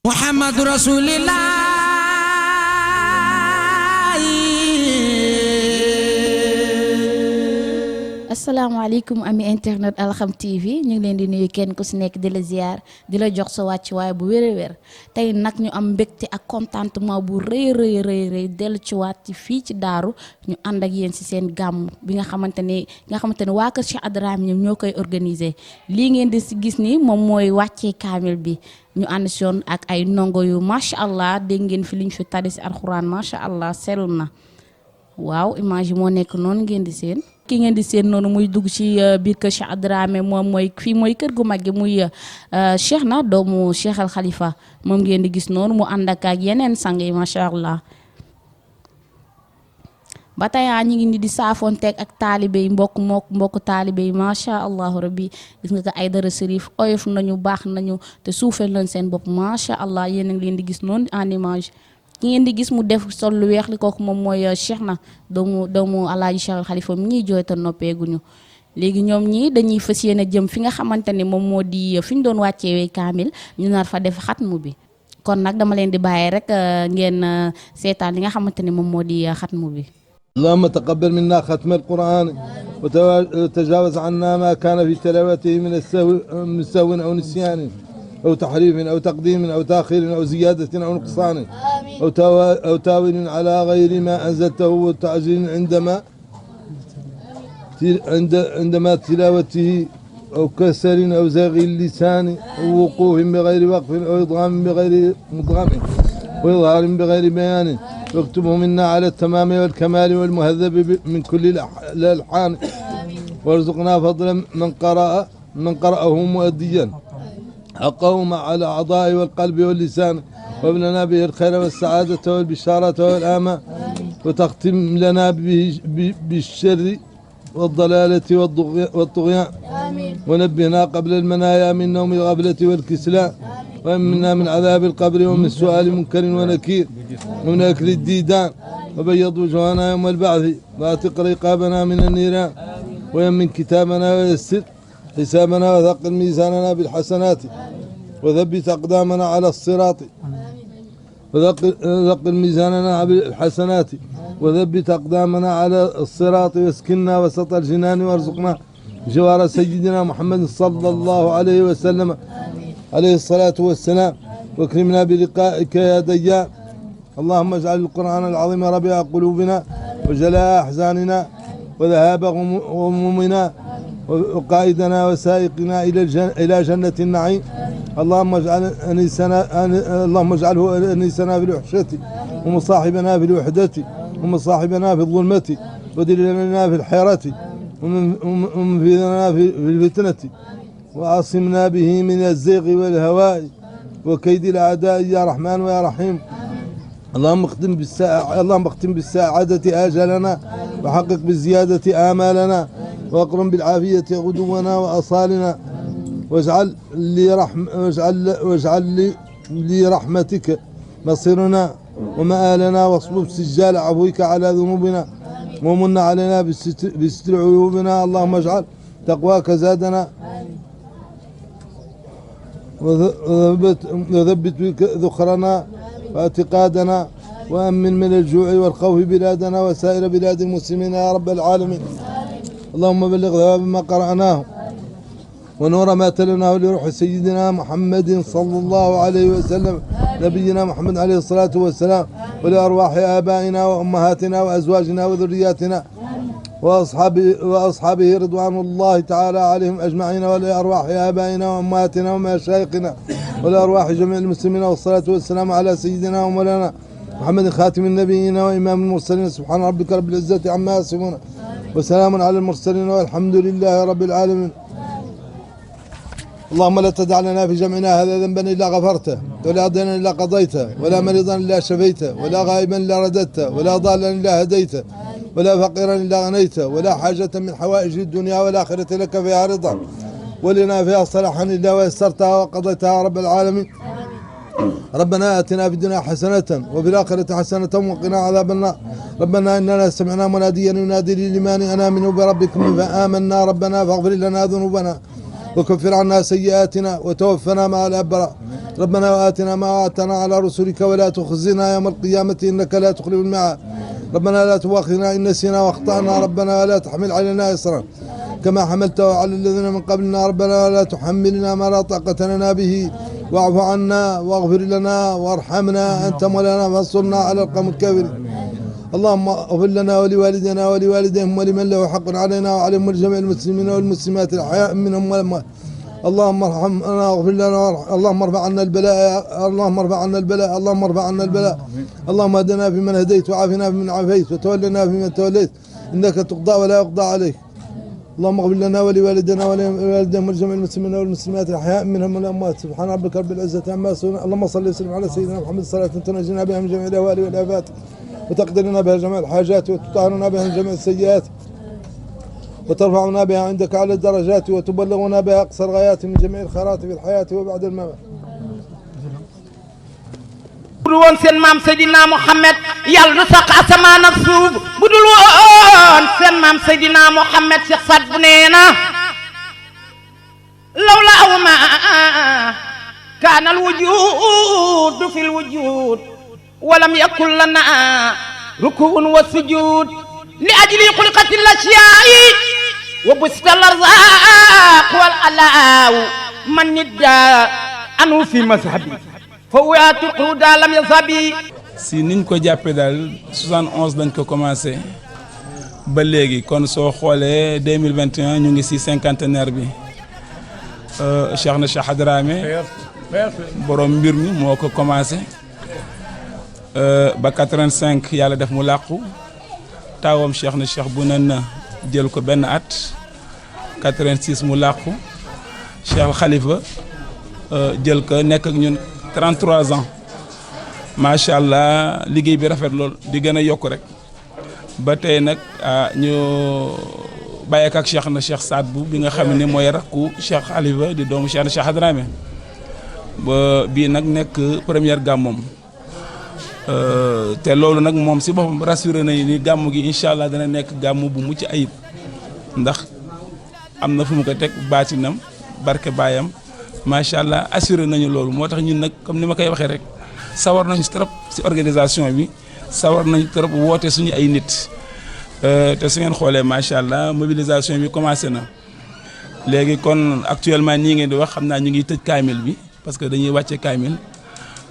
محمد رسول الله asalaamaaleykum ami internet Alxam TV ñu ngi leen di nuyu kenn ku si nekk di la ziar di la jox sa wàccuwaay bu wér a wér tey nag ñu am mbégte ak contentement bu rëy dellu ci waat ci fii ci daaru ñu ànd ak yéen si seen gàmm bi nga xamante ne waa kër Cheikh Adrame ñoom ñoo koy organiser lii ngeen di si gis ni moom mooy wàccee kaamil bi ñu ànd si yoon ak ay ndongo yu macha allah dégg ngeen fi liñ fi tari si alxuraan macha allah sell na waaw image yi moo nekk noonu ngeen di seen. ki ngeen di seen noonu muy dugg ci biir kër Cheikh Adrame moom mooy fii mooy kër gu mag gi muy Cheikh na doomu Cheikh al Khalifa moom ngeen di gis noonu mu ànd ak yeneen sang yi macha allah. ba tey ñu ngi ni di saafoonteeg ak taalibe yi mbokk taalibe yi macha allah rabbi gis nga ko ay dara sërif oyof nañu baax nañu te suufeel nañ seen bopp macha allah yéen a ngi leen di gis noonu en image. ki ngeen di gis mu def sol lu weex li kooku moom mooy Cheikh na doomu alaaji Cheikh al Khalifa mi ñuy jooy te noppeeguñu léegi ñoom ñii dañuy fas yéene jëm fi nga xamante ne moom moo di fi ñu doon wàcceewee kaamil ñu nar fa def xatmu bi kon nag dama leen di bàyyi rek ngeen seetaan li nga xamante ne moom moo di xatmu bi. اللهم تقبل منا ختم القرآن وتجاوز عنا ما كان في تلاوته من سهو أو نسيان أو تحريف أو تقديم أو تأخير أو زيادة أو نقصان أو تاويل على غير ما أنزلته وتعجيل عندما تلاوته أو كسر أو زاغ اللسان أو وقوف بغير وقف أو إضغام بغير مضغم وإظهار بغير بيان واكتبه منا على التمام والكمال والمهذب من كل الألحان وارزقنا فضلا من قرأه مؤديا حقه على الأعضاء والقلب واللسان وابننا به الخير والسعادة والبشارة والآمة وتختم لنا بالشر والضلالة والطغيان ونبهنا قبل المنايا من نوم الغفلة والكسلان وأمنا من عذاب القبر ومن سؤال منكر ونكير ومن أكل الديدان وبيض وجوهنا يوم البعث وأعتق رقابنا من النيران ويمن كتابنا ويسر حسابنا وثقل ميزاننا بالحسنات وثبت أقدامنا على الصراط وثقل ميزاننا بالحسنات وثبت أقدامنا على الصراط واسكننا وسط الجنان وارزقنا جوار سيدنا محمد صلى الله عليه وسلم عليه الصلاة والسلام واكرمنا بلقائك يا ديان اللهم اجعل القرآن العظيم ربيع قلوبنا وجلاء أحزاننا وذهاب غمومنا وقائدنا وسائقنا إلى جنة النعيم اللهم اجعله أنيسنا في الوحشة ومصاحبنا في الوحدة ومصاحبنا في الظلمة ودليلنا في الحيرة ومنفذنا في الفتنة وعاصمنا به من الزيغ والهواء وكيد الأعداء يا رحمن ويا رحيم اللهم اختم بالسعادة آجالنا وحقق بالزيادة آمالنا واقرم بالعافية غدونا وأصالنا واجعل لرحمتك مصيرنا ومآلنا واصلب سجال عفوك على ذنوبنا ومن علينا بستر عيوبنا اللهم اجعل تقواك زادنا وثبت بك ذخرنا واعتقادنا وأمن من الجوع والخوف بلادنا وسائر بلاد المسلمين يا رب العالمين اللهم بلغ ثواب ما قرأناه ونور ما تلناه لروح سيدنا محمد صلى الله عليه وسلم نبينا محمد عليه الصلاة والسلام ولأرواح آبائنا وأمهاتنا وأزواجنا وذرياتنا وأصحابه رضوان الله تعالى عليهم أجمعين ولأرواح آبائنا وأمهاتنا ومشايخنا ولأرواح جميع المسلمين والصلاة والسلام على سيدنا ومولانا محمد خاتم النبيين وإمام المرسلين سبحان ربك رب العزة عما يصفون وسلام على المرسلين والحمد لله رب العالمين اللهم لا تدع لنا في جمعنا هذا ذنبا إلا غفرته ولا دينا إلا قضيته ولا مريضا إلا شفيته ولا غائبا إلا رددته ولا ضالا إلا هديته ولا فقيرا إلا غنيته ولا حاجة من حوائج الدنيا والآخرة لك فيها رضا ولنا فيها صلاحا إلا ويسرتها وقضيتها رب العالمين ربنا آتنا في الدنيا حسنة وفي الآخرة حسنة وقنا عذاب النار ربنا إننا سمعنا مناديا ينادي للإيمان أن آمنوا بربكم فآمنا ربنا فاغفر لنا ذنوبنا وكفر عنا سيئاتنا وتوفنا مع الأبرار ربنا وآتنا ما وعدتنا على رسلك ولا تخزنا يوم القيامة إنك لا تخلف الميعاد ربنا لا تؤاخذنا إن نسينا واخطأنا ربنا ولا تحمل علينا إصرا كما حملته على الذين من قبلنا ربنا ولا تحملنا ما لا طاقة لنا به واعف عنا واغفر لنا وارحمنا أنت مولانا فانصرنا على القوم الكافرين اللهم اغفر لنا ولوالدنا ولوالديهم ولمن له حق علينا وعليهم ولجميع المسلمين والمسلمات الأحياء منهم والأموات اللهم ارحمنا واغفر لنا اللهم ارفع عنا البلاء اللهم ارفع عنا البلاء اللهم ارفع عنا البلاء اللهم اهدنا فيمن هديت وعافنا فيمن عافيت وتولنا فيمن توليت انك تقضى ولا يقضى عليك اللهم اغفر لنا ولوالدنا ولوالديهم ولجميع المسلمين والمسلمات الاحياء منهم والاموات سبحان ربك رب العزه عما يصفون اللهم صل وسلم على سيدنا محمد صلاه تنجينا بها من جميع الاهوال والافات وتقدرنا بها جميع الحاجات وتطهرنا بها من جميع السيئات وترفعنا بها عندك على الدرجات وتبلغنا بها أقصى الغايات من جميع الخيرات في الحياة وبعد الممات budul woon seen maam Seydina Mohamed yàlla du sax asamaan ak suuf budul woon seen maam Seydina Mohamed Cheikh Saad bu nee na lawla aw ma kaana al wujud fil wujud walam yakun lana rukuun wa sujud li ajli xuliqatil ashyaa'i wa bustal arzaaq wal alaaw man nidda anu fi mazhabi fa waatu daa lam yasabi si niñ ko jàppee daal 71 dañ ko commencé ba léegi kon soo xoolee 2021 ñu ngi si cinquantenaire bi Cheikh na Cheikh Hadrame borom mbir mi moo ko commencé ba 85 yàlla def mu làqu taawam Cheikh na Cheikh bu nen jël ko benn at 86 mu làqu Cheikh Khalifa jël ko nekk ak ñun 33 ans macha allah liggéey bi rafet lool di gën a yokk rek ba tey nag ñu bàyyi ak Cheikh na Cheikh Saad bu bi nga xam ne mooy rakku Cheikh Khalifa di doomu Cheikh na Cheikh Hadrame ba bii nag nekk première gàmmoom te loolu nag moom si boppam rassuré nañu ni gàmm gi incha allah dana nekk gàmm bu mucc ayib ndax am na fu mu ko teg baatinam barke baayam macha allah assuré nañu loolu moo tax ñun nag comme ni ma koy waxee rek sawar nañu trop si organisation bi sawar nañu trop woote suñu ay nit te su ngeen xoolee macha allah mobilisation bi commencé na léegi kon actuellement nii ngeen di wax xam naa ñu ngi tëj kaamil bi parce que dañuy wàcce kaamil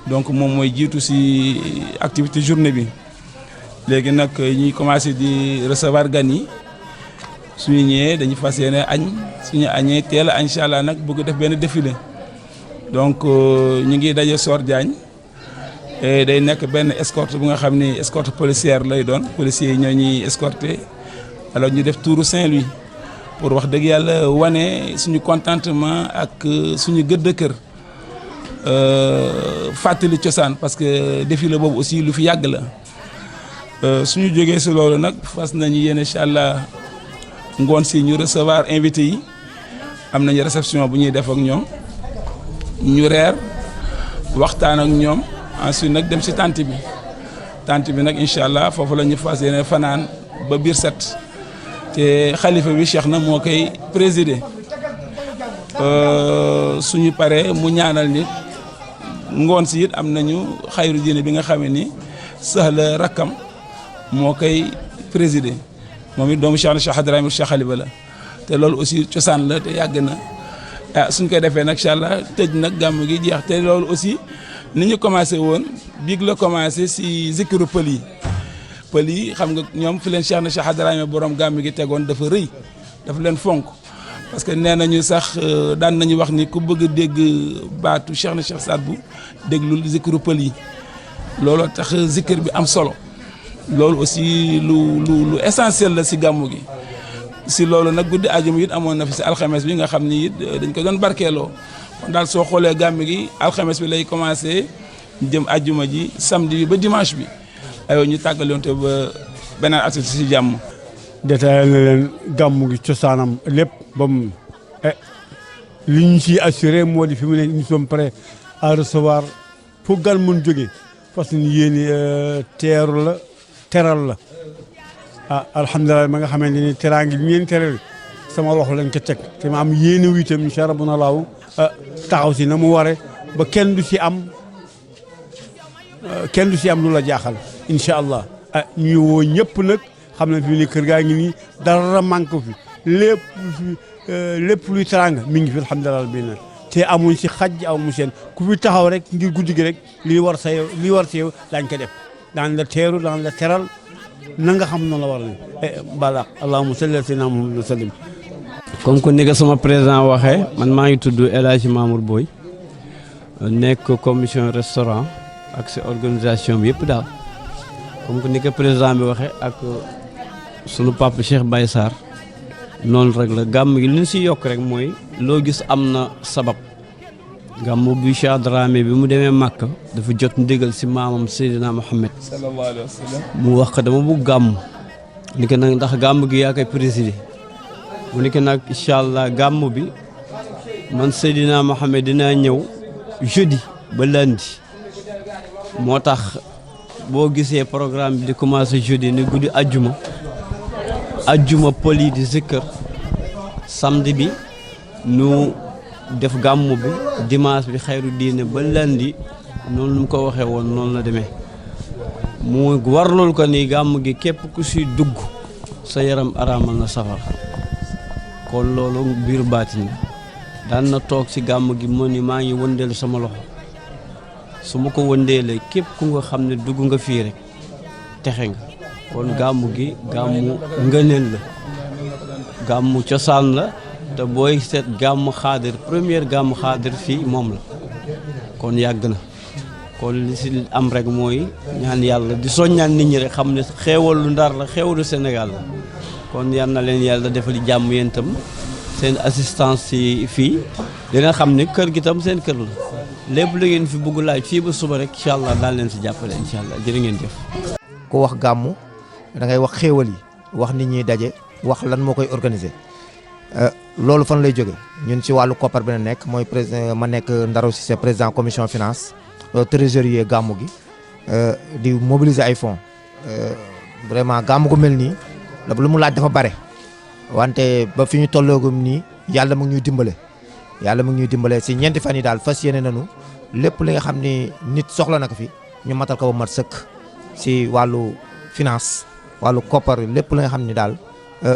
donc moom mooy jiitu si activité journée bi léegi nag ñuy commencé di recevoir gan yi suñu ñëwee dañuy fas yéene añ suñu añee teel a incha allah nag bëgg def benn défilé donc ñu ngi daje Sor Diagne day nekk benn escorte bu nga xam ni escorte policière lay doon policiers yi ñoo ñuy escorté alors ñu def touru Saint-Louis pour wax dëgg yàlla wane suñu contentement ak suñu gëdd kër fàttali cosaan parce que défilé boobu aussi lu fi yàgg la suñu jógee si loolu nag fas nañu yéen incha allah ngoon si ñu recevoir invité yi am nañu réception bu ñuy def ak ñoom ñu reer waxtaan ak ñoom ensuite nag dem si tànt bi nag incha allah foofu la ñu fas yéene fanaan ba biir set te xalifa bi Cheikh na moo koy présider suñu paree mu ñaanal nit ngoon si it am nañu xayru diine bi nga xam ne ni Sahla rakkam moo koy présider moom it doomu Cheikh na Cheikh Hadrame Cheikh Khalifa la te loolu aussi cosaan la te yàgg na suñ koy defee nag incha allah tëj nag gàmm gi jeex te loolu aussi ni ñu commencé woon biig la commencé si zikru pël yi xam nga ñoom fi leen Cheikh na Cheikh Hadrame borom gàmm gi tegoon dafa rëy dafa leen fonk parce que nee nañu sax daan nañu wax ni ku bëgg a dégg baatu Cheikh na Cheikh Saad bu déglul zikru pël yi looloo tax zikr bi am solo loolu aussi lu essentiel la si gàmmu gi si loolu nag guddi àjjuma it amoon na fi si alxames bi nga xam ni it dañ ko doon barkeeloo kon daal soo xoolee gàmm gi alxames bi lay commencé jëm àjjuma ji samedi bi ba dimanche bi aywa ñu tàggaloonte ba beneen at si jàmm. détaillé na leen gàmmu gi cosaanam lépp ba mu li ñu ciy assuré moo di fi mu ne nous sommes prêts à recevoir fu gan mun jóge parce que yéen teeru la teral la alhamdulilah ma nga xamante ni teraangi bi ngeen teral sama loxo lañ ko teg te ma am yéene wu itam incha allah laaw taxaw si na mu ware ba kenn du si am lu la jaaxal incha allah. ah ñuy woo ñëpp nag xam ne fi mu ne kër gaa ngi nii dara manqué fi lépp luy teraanga mi ngi fi alhamdulilah bi nag te amuñ si xaj amuñ seen ku fi taxaw rek ngir guddi gi rek li war si yow daañu ko def daan la teeru daan la teral na nga xam noonu la war a balaa allahumma salli ala sayyidina Muhammad wa sallim. comme que ni nga sama président waxee man maa ngi tudd El Hadji Mamour Boye nekk commission restaurant ak sa organisation bi yëpp daal comme que ni ko président bi waxee ak sunu papa Cheikh Baye Sarr noonu rek la gàmm gi li ñu si yokk rek mooy loo gis am na sabab gàmm bi Cheikh Dramé bi mu demee Màkka dafa jot ndigal si maamam Seydina Mohamed sallallahu alayhi wa sallam mu wax ko dama bugg gàmm ni ko nag ndax gàmm gi yaa koy présider mu ni ko nag incha allah gàmm bi man Seydina Mohamed dinaa ñëw jeudi ba lundi moo tax boo gisee programme bi di commencé jeudi ni guddi ajjuma pël yi di zikkër samedi bi nu def gàmmu bi dimanche bi xayru diine ba lundi noonu lu mu ko waxee woon noonu la demee mu warlul ko ni gàmm gi képp ku si dugg sa yaram araamal na safar kon loolu biir baatin daan na toog si gàmm gi mu ni maa ngi wëndeelu sama loxo su ma ko wëndeelee képp ku nga xam ne dugg nga fii rek texe nga kon gàmmu gi gàmmu ngëneel la gàmmu cosaan la te booy seet gàmmu xaadir première gàmmu xaadir fii moom la kon yàgg na kon li si am rek mooy ñaan yàlla di soññaan nit ñi rek xam ne xeewalu Ndar la xeewalu Sénégal la kon yal na leen yàlla defal jàmm yéen itam seen assistance si fii dina xam ne kër gi tam seen kër la lépp lu ngeen fi bëgg laaj fii ba suba rek incha allah daal leen si jàppale incha allah jërë ngeen jëf. ku wax gàmmu da ngay wax xéewal yi wax nit ñi daje wax lan moo koy organiser loolu fan lay jóge ñun ci wàllu koppar bi na nekk mooy président ma nekk Ndaro Cissé président commission finance trésorier gàmmu gi di mobiliser ay fonds vraiment gàmmu gu mel nii lu mu laaj dafa bare wante ba fi ñu tolloogum nii yàlla mu ngi ñuy dimbale ci ñeenti fan yi daal fas yéene nañu lépp li nga xam ni nit soxla na ko fi ñu matal ko ba mat sëkk ci wàllu finance wàllu koppar lépp li nga xam ni daal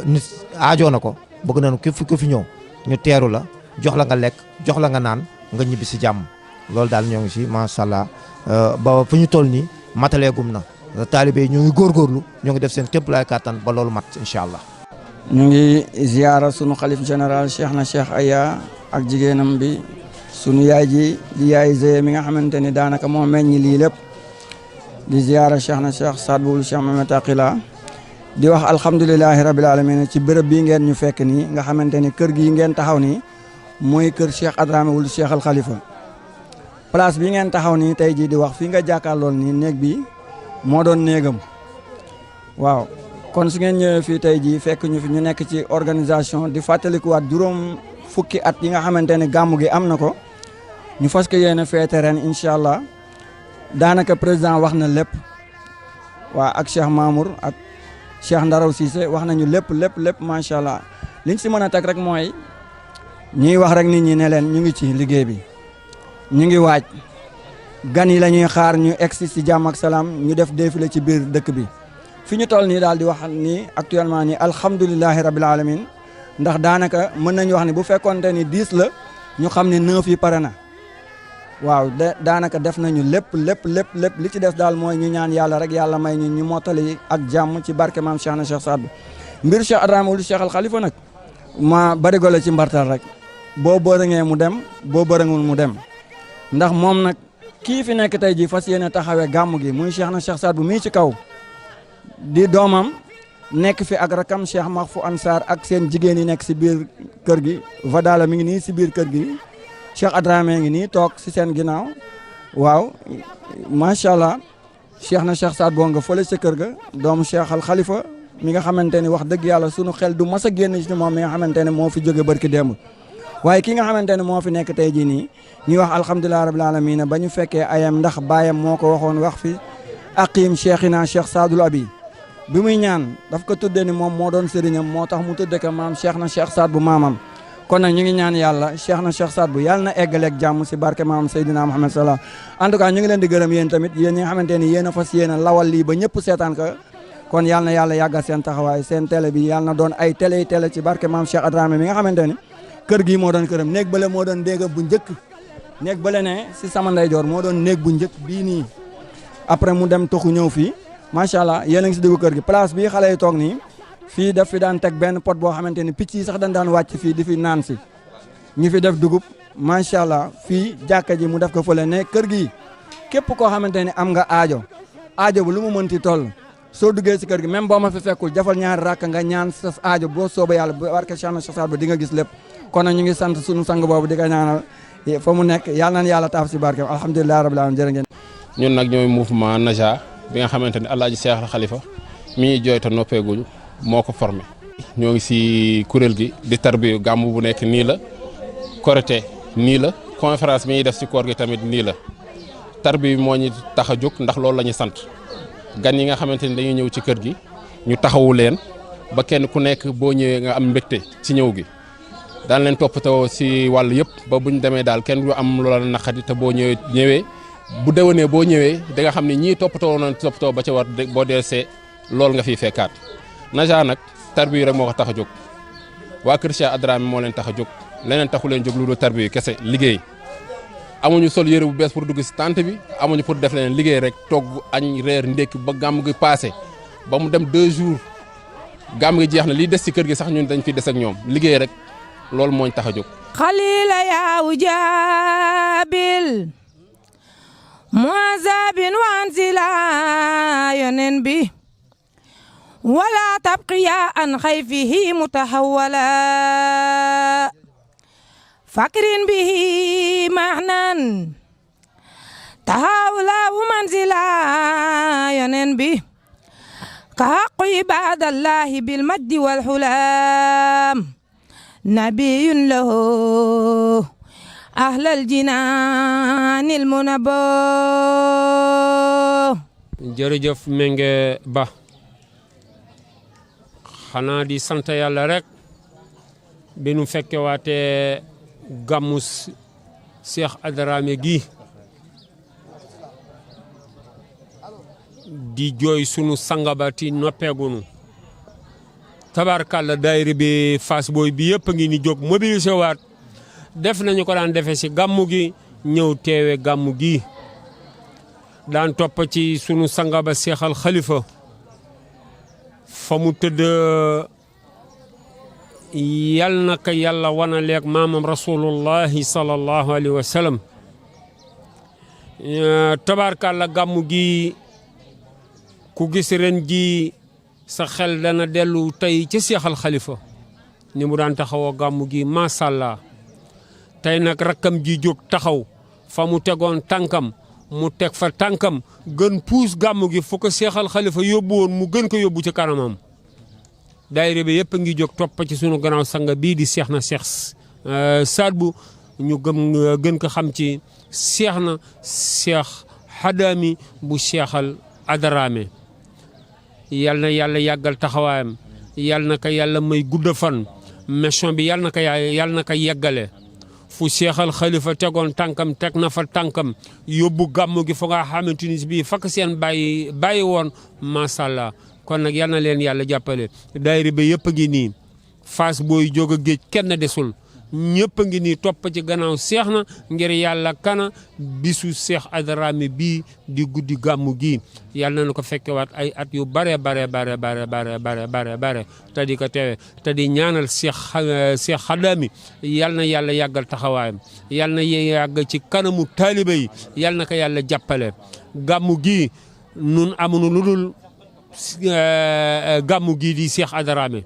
nit aajoo na ko bëgg nañu ku fi ñëw ñu teeru la jox la nga lekk jox la nga naan nga ñibbi ci jàmm loolu daal ñoo ngi ci macha allah ba fu ñu toll nii mataleegum na taalibe yi ñoo ngi góorgóorlu ñoo ngi def seen képp laay kàttan ba loolu mat incha allah. ñu ngi ziara sunu xalif général Cheikh Aya ak jigéenam bi sunu yaay ji di yaay Zeye mi nga xamante ni daanaka moo meññ lii lépp di ziara Cheikh Saad Bou Cheikh Mehmet Aqila di wax alhamdulilahi rabil alamin ci béréb bii ngeen ñu fekk nii nga xamante ni kër gii ngeen taxaw nii mooy kër Cheikh Adramé wul Cheikh al Khalifa place bi ngeen taxaw nii tey jii di wax fii nga jàkkaarlool nii néeg bi moo doon néegam waaw kon su ngeen ñëwee fii tey jii fekk ñu fi ñu nekk ci organisation di fàttalikuwaat juróom fukki at yi nga xamante ne gàmmu gi am na ko ñu fas ko yéene feete ren incha allah daanaka président wax na lépp waa ak Cheikh Mamour ak Cheikh Ndaraw Cissé wax nañu lépp macha allah liñ si mën a teg rek mooy ñuy wax rek nit ñi ne leen ñu ngi ci liggéey bi ñu ngi waaj gan yi la ñuy xaar ñu egsi si jàmm ak salaam ñu def défilé ci biir dëkk bi fi ñu toll nii daal di wax ni actuellement nii alhamdulilahi rabil alamin ndax daanaka mën nañu wax ni bu fekkonte ni 10 la ñu xam ne 9 yi pare na waaw daanaka def nañu lépp li ci des daal mooy ñu ñaan yàlla rek yàlla may ñu mottali ak jàmm ci barke maam Cheikh na Cheikh Saad Bou mbir Cheikh Adramé wul Cheikh al Khalifa nag ma bari gole ci mbartal rek boo bërëngee mu dem boo bërëngul mu dem ndax moom nag kii fi nekk tey jii fas yéene taxawee gàmmu gi muy Cheikh na Cheikh Saad Bou mii ci kaw di doomam nekk fi ak rakam Cheikh Mahfou Ansar ak seen jigéen yi nekk si biir kër gi Vadala mi ngi nii si biir kër gi Cheikh Adramé ngi nii toog si seen ginnaaw waaw macha allah Cheikh na Cheikh Saad Bou nga fële sa kër ga doomu Cheikh al Khalifa mi nga xamante ni wax dëgg yàlla sunu xel du mas a génn ci moom mi nga xamante ne moo fi jóge barki démb waaye ki nga xamante ne moo fi nekk tey jii nii ñuy wax alhamdulilah rabil alamin ba ñu fekkee ayam ndax baayam moo ko waxoon wax fi aqim cheikhina Cheikh Saadul Abi bi muy ñaan daf ko tuddee ni moom moo doon sëriñam moo tax mu tudde ko maam Cheikh na Cheikh Saad Bou maamam kon nag ñu ngi ñaan yàlla Cheikh na Cheikh Saad Bou yàlla na eggaleeg jàmm si barke maam Seydina Muhammad sallallahu en tout cas ñu ngi leen di gërëm yéen tamit yéen ñi nga xamante ni yéen a fas yéen a lawal lii ba ñëpp seetaan ko kon yàlla na yàlla yàggal seen taxawaay seen télé bi yàlla na doon ay télé ci barke maam Cheikh Adramé mi nga xamante ni kër gii moo doon këram néeg bële moo doon déega bu njëkk néeg bële ne si sama ndeyjoor moo doon néeg bu njëkk bii nii après mu dem toxu ñëw fii macha allah yéen a ngi si diggu kër gi place bii xale yi toog nii fii daf fi daan teg benn pot boo xamante ni picc yi sax dañ daan wàcc fii di fi naan si ñi fi def dugub macha allah fii jàkka ji mu def ko fële ne kër gi képp koo xamante ni am nga aajo bu lu mu mënti toll soo duggee si kër gi même boo ma fi fekkul jafal ñaari rakk nga ñaan sa aajo boo sooba yàlla bu barke Cheikh na Cheikh Saad Bou di nga gis lépp kon nag ñu ngi sant sunu sang boobu di ko ñaanal fa mu nekk yàlla na yàlla taaf si barkeem alhamdulilah rabbil alamin jërë ngeen. ñun nag ñooy mouvement Naja bi nga xamante ni Alaaji Cheikh Khalifa mi ñuy jooy te noppeeguñu moo ko formé. ñoo ngi si kuréel gi di tarbiyu gàmmu bu nekk nii la Korité nii la conférence bi ñuy def si koor gi tamit nii la tarbiyu moo ñu tax a jóg ndax loolu la ñu sant gan yi nga xamante ni dañuy ñëw ci kër gi ñu taxawu leen ba kenn ku nekk boo ñëwee nga am mbégte ci ñëw gi daan leen toppatoo si wàll yëpp ba buñ demee daal kenn du am loola naqadi te boo ñëwee bu déwénee boo ñëwee da nga xam ne ñii toppatoo nañ toppatoo ba ca war boo deesee loolu nga fiy fekkaat Naja nag tarbiyu rek moo ko tax a jóg waa kër Cheikh Adramé moo leen tax a jóg leneen taxu leen jóg lu dul tarbiyu kese liggéey amuñu sol yëre bu bees pour dugg si tànt bi amuñu pour def leneen liggéey rek togg añ reer ndékki ba gàmm gi passé ba mu dem 2 jours gàmm gi jeex na liy des si kër gi sax ñun dañ fi des ak ñoom liggéey rek loolu mooñ tax a jóg xalila yaawu jaabil muazabin wansila yonen bi wala tabqiya an xayfihi mutahawala fakrin bihi mahnan tahawla manzila yonen bi كحق عباد الله بالمجد والحلام نبي له أهل الجنان المنبو jërëjëf Mengue Ba xanaa di sant yàlla rek bi nu fekke waatee gàmmu Cheikh Adramé gi di jooy sunu sangabati noppeegunu tabarkàlla daayira bi Fass Boy bi yëpp a ngi ni jóg mobilisé waat def nañu ko daan defee si gàmmu gi ñëw teewe gàmmu gi daan topp ci sunu sangaba Seexal Xalifa fa mu tëdd yal na ko yàlla wana leeg maamam rasulullahi sallallahu alayhi wa sallam tabarkàlla gàmmu gi ku gis ren ji sa xel dana dellu tey ci Seexal Xalifa ni mu daan taxawoo gàmmu gi macha allah tey nag rakkam ji jóg taxaw fa mu tegoon tànkam mu teg fa tànkam gën puus gàmmu gi fu ko Seexal Xalifa yóbbu woon mu gën ko yóbbu ci kanamam daayira bi yëpp a ngi jóg topp ci sunu gannaaw sanga bii di Cheikh na Cheikh Saad Bou ñu gën ko xam ci Cheikh na Cheikh Hadami bu Cheikhal Adramé yal na yàlla yàggal taxawaayam yal na ko yàlla may gudda fan mission bi yal na ko yeggale fu Seexal Xalifa tegoon tànkam teg na fa tànkam yóbbu gàmmu gi fa nga xamante ni bii fakk seen bàyyi woon macha allah kon nag yal na leen yàlla jàppale daayira bi yëpp a ngi nii Fass Boy jóg a géej kenn desul ñëpp a ngi nii topp ci gannaaw Seex na ngir yàlla kana bisu Cheikh Adramé bii di guddi gàmmu gi yàlla na ko fekkewaat ay at yu bare te di ko teewe te di ñaanal Cheikh Hadami yàlla na yàlla yàggal taxawaayam yàlla na yàgg ci kanamu taaliba yi yàlla na ko yàlla jàppale gàmmu gi nun amuñu lu dul gàmmu gi di Cheikh Adramé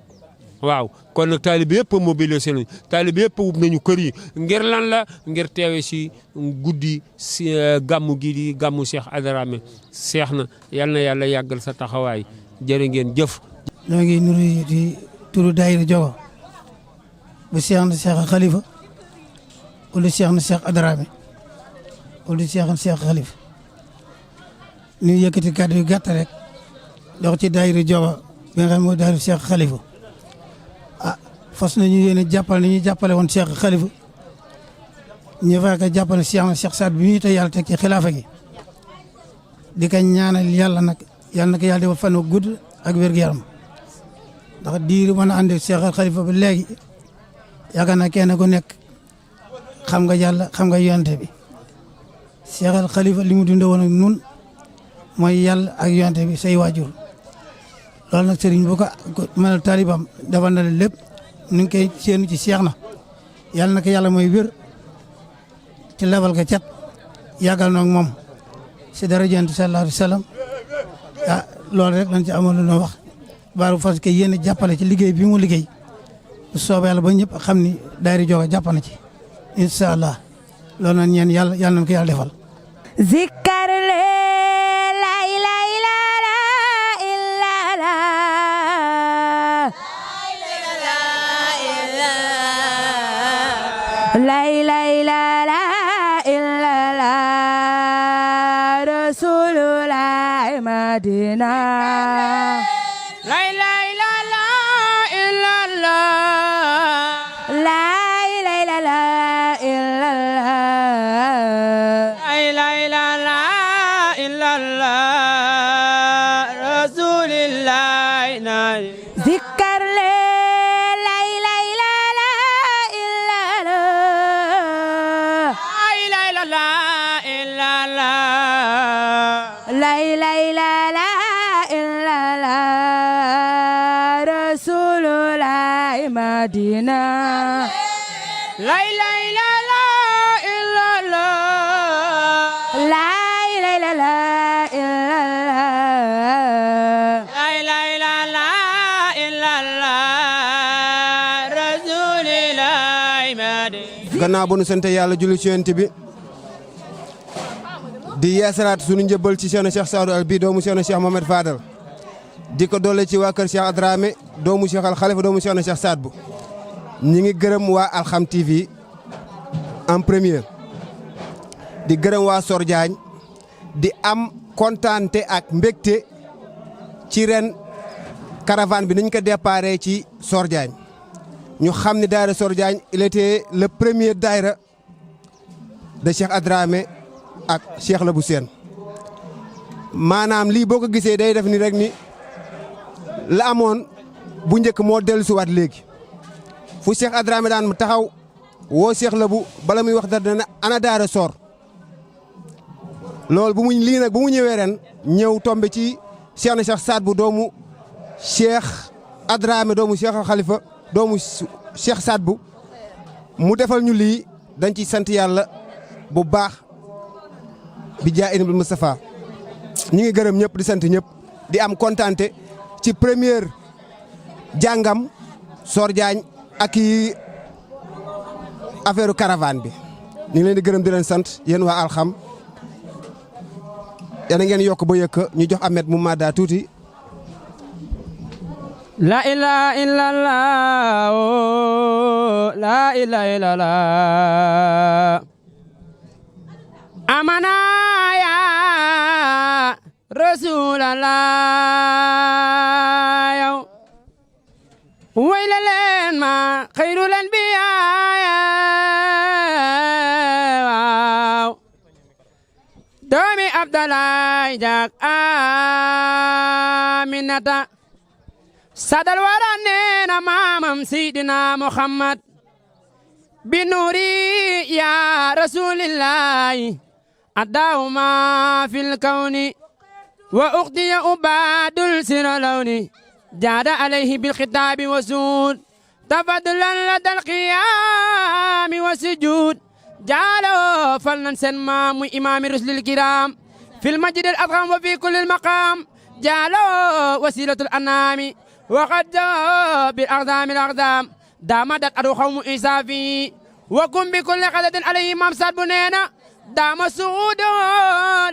waaw kon nag taalibe yëpp mobilisé nañu taalibe yëpp wub nañu kër yi ngir lan la ngir teewe si guddi si gàmmu gi di gàmmu Cheikh Adramé seex na yal na yàlla yàggal sa taxawaay jërë ngeen jëf. ñoo ngi nuyu di turu daayira Jogo bu Cheikh na Cheikh Khalifa wala Cheikh na Cheikh Adramé wala Cheikh na Cheikh Khalifa ñu yëkkati kàddu yu gàtt rek dox ci daayira Jogo bi nga xam ne mooy daayira Cheikh Khalifa. fas nañu yéene jàppale ni ñu jàppale woon Cheikh Khalifa ñu fexe jàppale Cheikh Saad bi ñu tey yàlla teg ci xilaafa gi di ko ñaanal yàlla nag yàlla na ko yàlla defal fan wu gudd ak wér-gu-yaram ndax diir mën a ànd ak Cheikh Khalifa ba léegi yaakaar naa kenn ku nekk xam nga yàlla xam nga yonte bi Cheikh Khalifa li mu dundee woon ak nun mooy yàlla ak yonte bi say waajur loolu nag sëriñ bu ko mënal taalibam defal na lépp nu ngi koy séenu ci Cheikh na yàlla na ko yàlla mooy wér ci lebal ko cat yàggal na ak moom si dara jant sallallahu alayhi wa sallam ah loolu rek lañ ci amoon lu ñu wax baaru fas ke yéen jàppale ci liggéey bi mu liggéey bu soobee yàlla ba ñëpp xam ni daayira Jogo jàpp na ci incha allah loolu nag ñeen yàlla nañ ko yàlla defal. zikkar le la ilaha illa la la ilaha illa la rasulullah madina la ilaha illa la la ilaha illa la zikkar le la ilaha illa la la ilaha illa la rasulullah madina la ilaha illa la la ilaha illa la rasulullah madina. gannaaw bu nu sant yàlla julli ci yonent bi di yeesalaat sunu njëbbal ci Cheikh Saadu Al bi doomu Cheikh Mohamed Fadal di ko doole ci waa kër Cheikh Adramé doomu Cheikh Al Khalifa doomu Cheikh Saad bu ñi ngi gërëm waa Alxam TV en premier di gërëm waa Sor Diagne di am kontaante ak mbégte ci ren caravane bi niñ ko déparé ci Sor Diagne ñu xam ni daayira Sor Diagne il était le premier daayira de Cheikh Adramé ak Cheikh Labou Sène maanaam lii boo ko gisee day def ni rek ni la amoon bu njëkk moo dellusiwaat léegi fu Cheikh Adramé daan taxaw woo Cheikh Labou bala muy wax dara dana ana daara Sor loolu bu mu lii nag bu mu ñëwee ren ñëw tombe ci Cheikh Saad bu doomu Cheikh Adramé doomu Cheikh Al Khalifa doomu Cheikh Saad bu mu defal ñu lii dañ ci sant yàlla bu baax bi jaa inabil Moustapha ñi ngi gërëm ñëpp di sant ñëpp di am kontaante ci première jàngam Sor Diagne ak i affaire caravane bi ñu ngi leen di gërëm di leen sant yéen waa Alxam yéen a ngeen yokk ba yëkk ñu jox Ahmed mu madda tuuti. La ilaha illallah la ilaha illallah amana ya rasulallah yow wayla leen ma xayrul anbiya waaw doomi Abdalaay jak Aminata sadal wara neena maamam Seydina Muhammad bi nuuri ya rasulillahi adawma fil kawni wa ukhtiya ubadul siralawni jada alayhi bil khitabi wa sud tafadlan ladal qiyami wa sujud jalo falnan sen ma muy imami rusulil kiram fil majid al adgham wa fi kulli al maqam jalo wasilatul anami وقد جاء بالأقدام الأقدام دامت أروحهم إسافي وكن بكل قدد عليه ممسد بنينا دام السعود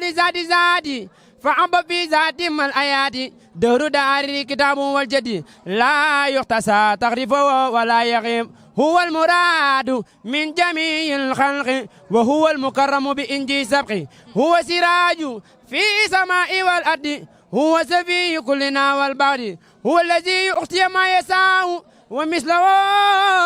لزاد زادي فعب في ذات من الآيات دور داري كتاب والجدي لا يختصى تغريفه ولا يغيب هو المراد من جميع الخلق وهو المكرم بإنجي سبقي هو سراج في سماء والأرض هو سفي كلنا والبعد هو الذي أختي ما يساء ومثله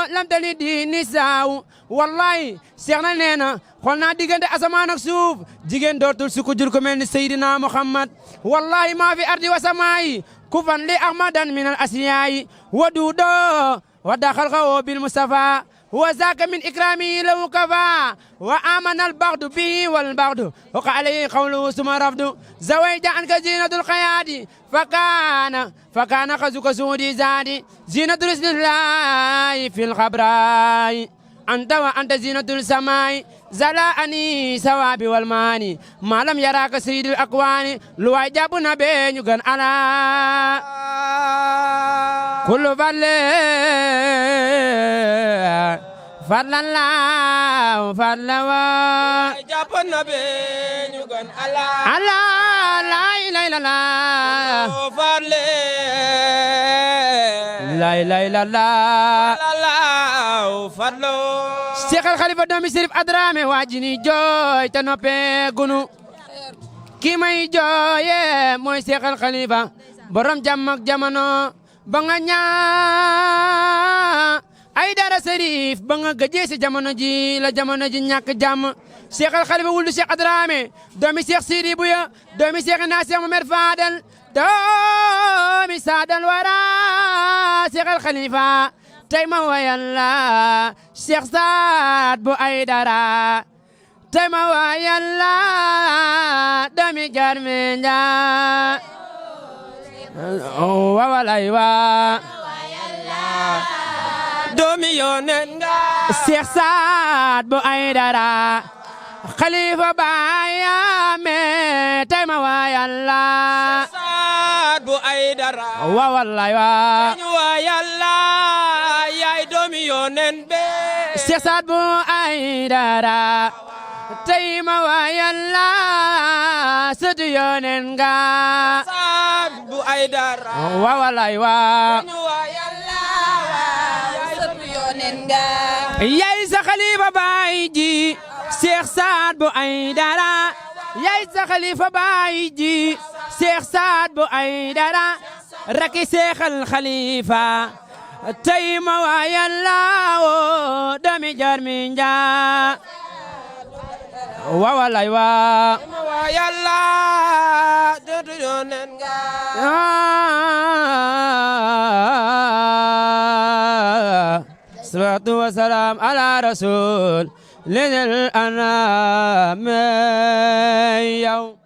لم تلد النساء والله Seexna nee na xool naa diggante asamaan ak suuf jigéen dootul su ko jur ko mel ni Seydina Muhammad wallahi maa fi ardi wa samaayi kufan li ahmadan min al asiyaayi waduudo wadda xalqawo bil mustafa wa zaka min ikrami lahu kafa wa amana al baxdu bihi wal baxdu waqa alayhi qawluhu suma rafdu zawayja anka zinatul xayaati fakana xazuka suudi zaadi zinatul islillahi fil xabraay أنت وأنت زينة السماء زلاني سوابي والماني ما لم يراك سيد الأكوان لو أجابنا بين يغن على كل فضل الله فضل أجابنا بين يغن على لا إله إلا الله فضل لا إله إلا الله Cheikh Al Khalifa doomi Sérif Adrame waa ji ni jooy te noppee gunu ki may jooye mooy Cheikh Al Khalifa borom jàmm ak jamono ba nga ñaa ay dara Sérif ba nga gëjee si jamono ji la jamono ji ñàkk jàmm Cheikh Al Khalifa wuldu Cheikh Adrame doomi Cheikh Sidi Buya doomi Cheikh na Cheikh Mohamed Fadel doomi Sadal Wara Cheikh Al Khalifa tey ma wayal la Cheikh Saad bu Aydara tey ma wayal la doomi Garmi Njaay wawalay wa doomi yonen nga Cheikh Saad bu Aydara Khalifa baayame tey ma wayal la Saad bu Aydara wawalay wa Cheikh Saad bu Aydara tey ma wayal la sëtu yonen nga Saad bu Aydara wawalay wa sëtu yonen nga yaay sa Khalifa baay ji Cheikh Saad bu Aydara yaay sa Khalifa baay ji Cheikh Saad bu Aydara raki Cheikh Al Khalifa tey ma wayal la doomi Garmi Njaay wawalay wa ma wayal la dootu yonen nga salatu wa salam ala rasul lil anam yow